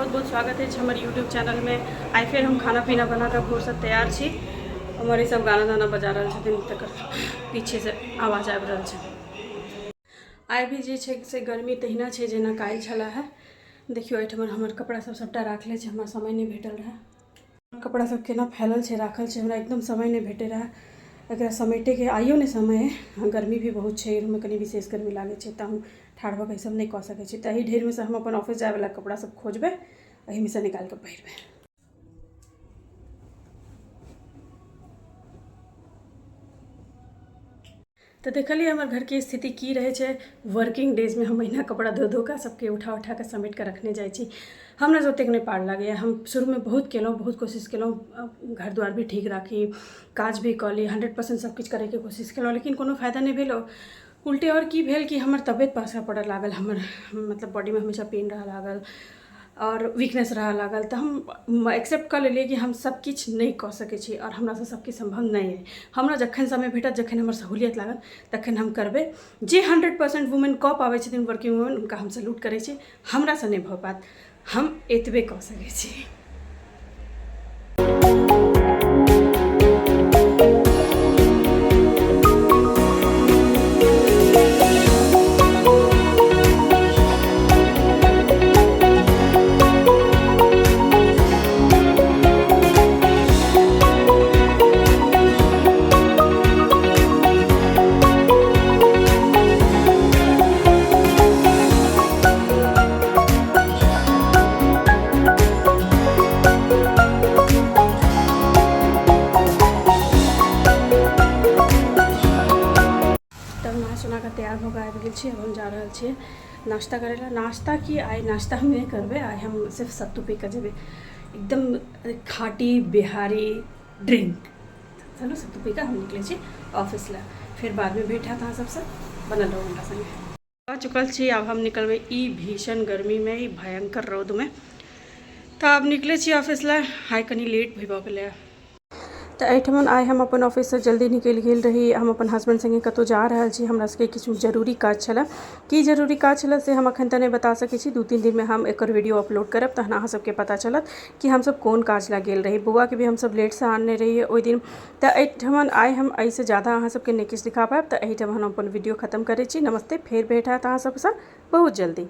बहुत बहुत स्वागत अछि हमर यूट्यूब चैनलमे। आइ फेर हम खाना पीना बनाकऽ भोरसँ तैयार छी। हमर ई सब गाना ताना बजा रहल छथिन, तकर पीछेसँ आवाज आबि रहल छै। आइ भी जे छै से गर्मी तहिना छै जेना काल्हि छलै हे। देखियौ एहिठाम हमर कपड़ा सब सबटा राखले छै, हमरा समय नहि भेटल रहए। कपड़ा सब केना फैलल छै, राखल छै, हमरा एकदम समय नहि भेटै रहए एकरा समेटैके। आइयो नहि समय अइ, गर्मी भी बहुत छै, एहिमे कनि विशेष गर्मी लागै छै, तऽ हम ठाढ़ भऽ कऽ ई सब नहि कऽ सकै छी। तऽ एहि ढेरमे सँ हम अपन ऑफिस जायवला कपड़ा सब खोजबै, एहिमे सँ निकालि कऽ पहिरबै। तऽ देखलियै हमर घरके स्थिति की रहै छै वर्किंग डेजमे। हम अहिना कपड़ा धो धो कऽ सबके उठा उठा कऽ समेट कऽ रखने जाइ छी। हमरा से ओतेक नहि पार लागैए। हम शुरूमे बहुत केलहुँ, बहुत कोशिश केलहुँ, घर दुआर भी ठीक राखी, काज भी कऽ ली, 100% सब किछु करैके कोशिश केलहुँ, लेकिन कोनो फायदा नहि भेल। उल्टे आओर की भेल कि हमर तबियत पाछाँ पड़ऽ लागल, हमर मतलब बॉडीमे हमेशा पेन रहऽ लागल आओर वीकनेस रहऽ लागल। तऽ हम एक्सेप्ट कऽ लेलियै कि हम सब किछु नहि कऽ सकै छी आओर हमरासँ सब किछु सम्भव नहि अइ। हमरा जखन समय भेटत, जखन हमर सहूलियत लागत, तखन हम करबै। जे 100% वुमेन कऽ पाबै छथिन, वर्किंग वुमेन, हुनका हम सल्यूट करै छी। हमरासँ नहि भऽ पायत, हम एतबे कऽ सकै छी। तब नहा सोना कऽ तैयार भऽ कऽ आबि गेल छी। अब हम जा रहल छियै नाश्ता करै लए। नाश्ता की, आइ नाश्ता हम नहि करबै, आइ हम सिर्फ सत्तू पी कऽ जेबै, एकदम खाँटी बिहारी ड्रिंक। चलू, सत्तू पी कऽ हम निकलै छी ऑफिस लए। फेर बादमे भेट हैत अहाँ सबसँ, बनल रहू हमरा सङ्गे। आ चुकल छी, आब हम निकलबै ई भीषण गर्मीमे, ई भयंकर रौदमे। तऽ आब निकलै छी ऑफिस लए। आइ कनि लेट भी भऽ गेलै। तऽ एहिठमन आइ हम अपन ऑफिससँ जल्दी निकलि गेल रही। हम अपन हसबैंड सङ्गे कतहु जा रहल छी, हमरा सबके किछु जरूरी काज छलै। की जरूरी काज छलै से हम एखन तऽ नहि बता सकै छी। 2-3 दिनमे हम एकर वीडियो अपलोड करब, तहन अहाँ सबके पता चलत कि हमसब कोन काज लए गेल रही। बौआके भी हमसब लेटसँ आनने रहियै ओहि दिन। तऽ एहिठमन आइ हम एहिसँ ज्यादा अहाँ सबके नहि किछु दिखा पायब, तऽ एहिठाम हम अपन वीडियो खतम करै छी। नमस्ते, फेर भेट हैत अहाँ सबसँ बहुत जल्दी।